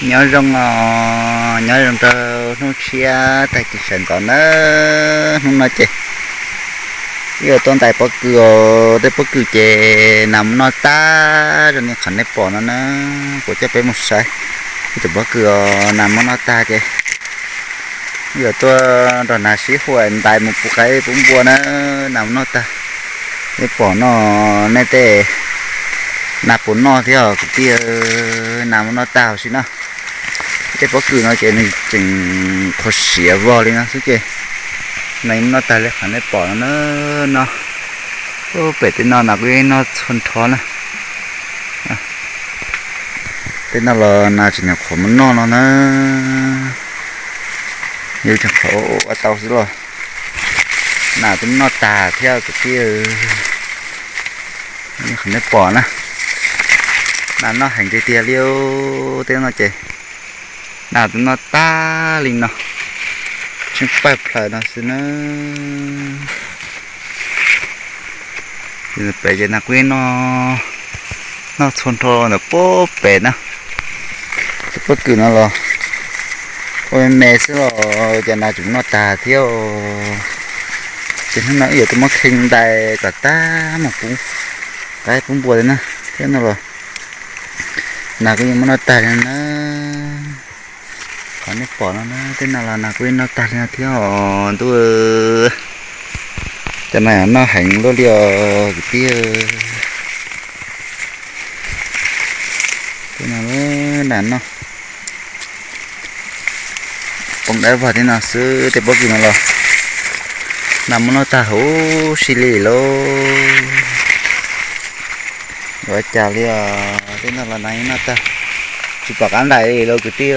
Nyob zoo os, nyob zoo rau hnub tshiab tag kis sawv ntxov na. Hnub no ces wb yuav tuaj ntais pob kws os. Tej pob kws ces nas mus noj tag zoo li qhov nej pom no na. Kuv coj peb mus saib ib tus pob kws os, nas mus noj tag ces wb yuav tuaj nrog nas sib huam ntais mus pub qaib pub npua na. Nas mus noj tag, nej pom no, nej tej nas puas noj thiab os kwv tij, nas mus noj tag huv si na. Tej pob kws no ces nws tseem qhuav siav vog li no xwb ces nas mus noj tag li qhov nej pom no na. No, pem tej no nas kuj noj txhua nrho na. Tej no los nas tseem nyuam qhuav mus noj no na. Yus tseem qhuav ua tau xwb los nas twb noj tag thiab kwv tij. Qhov nej pom na, nas noj heev tiag tiag li. Tej no ces nas twb noj tag li no, tseem pawg plaws no xwb na. Pem ces nas kuj noj txhua nrho ntawm puag pem na. Tej pob kws no los ua me me xwb los cas nas tseem noj tag thiab. Ces hnub no wb yuav tuaj muab khee ntais kom tag mus pub qaib pub npua li na. Thiab no los nas kuj yeej muab noj tag li na. Qhov nej pom no na, tej no los nas kuj yeej noj tag li no thiab os ntuj. Cov nas noj heev luaj li os kwv tij. Tej no nas noj poob dawb vog tej no xwb. Tej pob kws no los nas muab noj tag huv si li lauj. Yuav ua cas li os, tej no los nas yeej noj tag, tsis pom qab ntais li lauj kwv tij.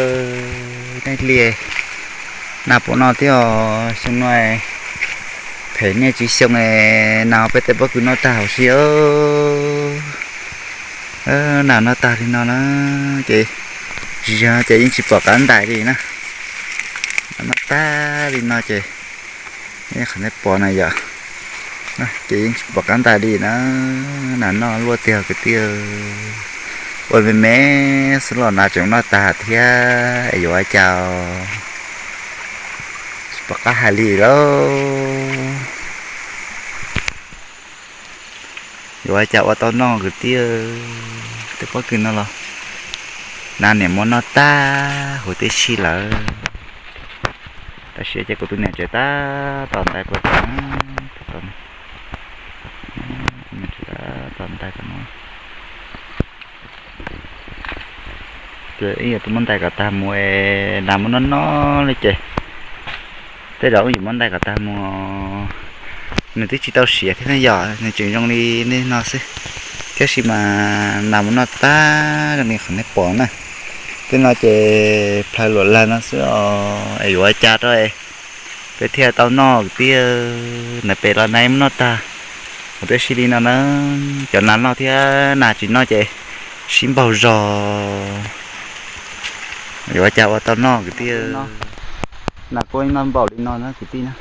Nej hli nas puas noj thiab os, xyoo no phem niaj tsis xyoo nas peb tej pob kws noj tag huv si. Nas noj tag li no na, ces zig zog ces yeej tsis pom qab ntais li na. Nas noj tag li no ces qhov nej pom na yom, ces yeej tsis pom qab ntais li na. Nas noj luaj tiag kwv tij. Ua me me xwb los nas tseem noj tag thiab es yuav ua cas, tsis pom qab hais li lauj. Yuav ua cas ua tau noj kwv tij. Tej pob kws no los nas niam muab noj tag huv tib si lawm. Tam sim ces kuv tus niam tseem tab tom ntais puag tom, tus niam tseem tab tom ntais tom no. Ces wb yuav tuaj muab ntais kom tag mus es nas muab noj noj li ces tej zaum wb yuav muab ntais kom tag mus. Nws twb tsis tau siav thiab ne yom, nws tseem zoo li nej no xwb, tab sis mas nas muab noj tag zoo li qhov nej pom na. Tej no ces plhaws luam lawg no xwb os, es yuav ua cas rau peb thiaj tau noj kwv tij. Ntawm pem los nas muab noj tag huv tib si li no na. Cov nas noj thiab nas tsis noj ces sib npaug zog. Yuav ua cas ua tau noj kwv tij. Nas kuj noj npaum li no na kwv tij na.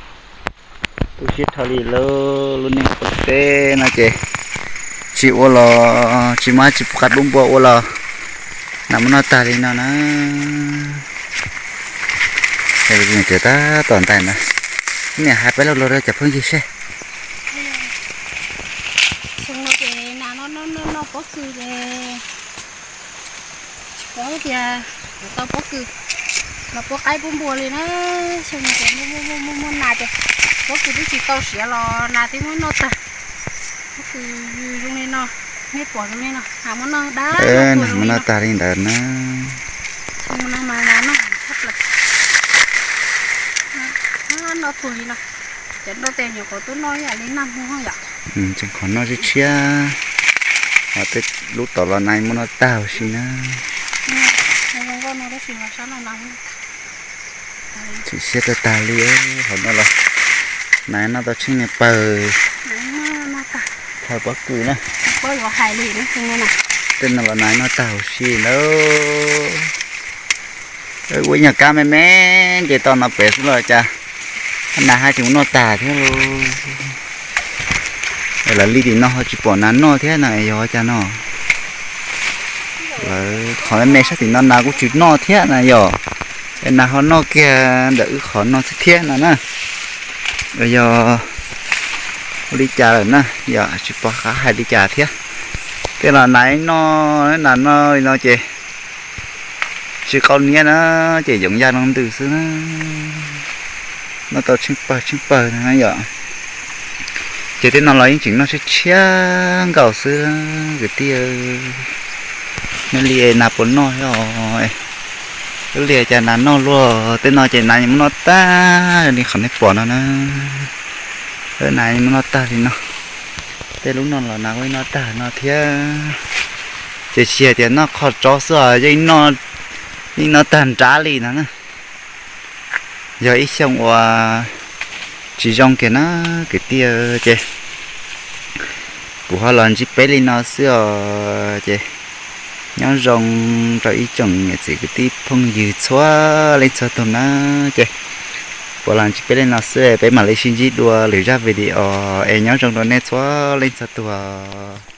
Tu siab dhau li lub neej ua teb no ces tsis ua los tsis muaj, tsis pub qaib pub npua ua los nas muab noj tag li no na. Ces tab tom ntais na, niam hais peb lo lus rau cov phooj ywg seb. Xyoo no ces nas noj noj noj pob kws ces tsis paub tias yuav tau pob kws los pub qaib pub npua li na. Xyoo no ces muaj muaj muaj muaj nas ces pob kws twb tsis tau siav los nas twb muab noj tag. Pob kws zoo li no, nej pom zoo li no nas muab noj dab, nas muab noj tag li ntawd na. Xyoo no mas nas noj tshaj plaws, noj tuag li no. Cov nroj tej nyuam qhuav tuaj noj ib yam li nag hmo yom. Tseem qhov noj tshiab tshiab, ho tej lub tom los nas muab noj tag huv si na. Tseem siab tag tag li, qhov no los nas noj tau tsheej niag pawg, pawg pob kws na. Tej no los nas noj tag huv si ntawd. Ua nyuag kab me me nce tau no pem xwb los cas nas haj tseem noj tag thiab lauj. Lawv li tim no ho tsis pom nas noj thiab no es yog ua cas no. Lawv qhov me me sab tim no nas kuj tsis noj thiab na yom. Es nas ho noj kiag ntawm wb qhov no xwb thiab no na. Yog ua li cas lawm na, yog tsis pom qab hais li cas thiab. Tej los nas noj, nas noj li no ces tsis qau niab na, ces yoov yaj no ntws xwb na. Noj tau tsheej pawg tsheej pawg na yom. Ces tej no los yeej tseem noj tshiab tshiab nkaus xwb kwv tij. Nej li nas puas noj thiab os? Wb li cas nas noj luaj, tej no ces nas muab noj tag li qhov nej pom no na. Nas muab noj tag li no. Tej lub no los nas ua ib noj tag no thiab. Ces tsis hais tias noj qhov tsov xwb os, yeej noj tag nrab li no na. Yog ib xyoo uas tsis zoo kiag na kwv tij, ces kuv ho los ntsib peb li no xwb os. Ces nyob zoo rau ib tsoom niam txiv kwv tij phooj ywg txhua leej txhua tus na. Ces kuv los ntsib peb li no xwb, peb mam li sib ntsib dua lwm zaj video, es nyob zoo rau nej txhua leej txhua tus os.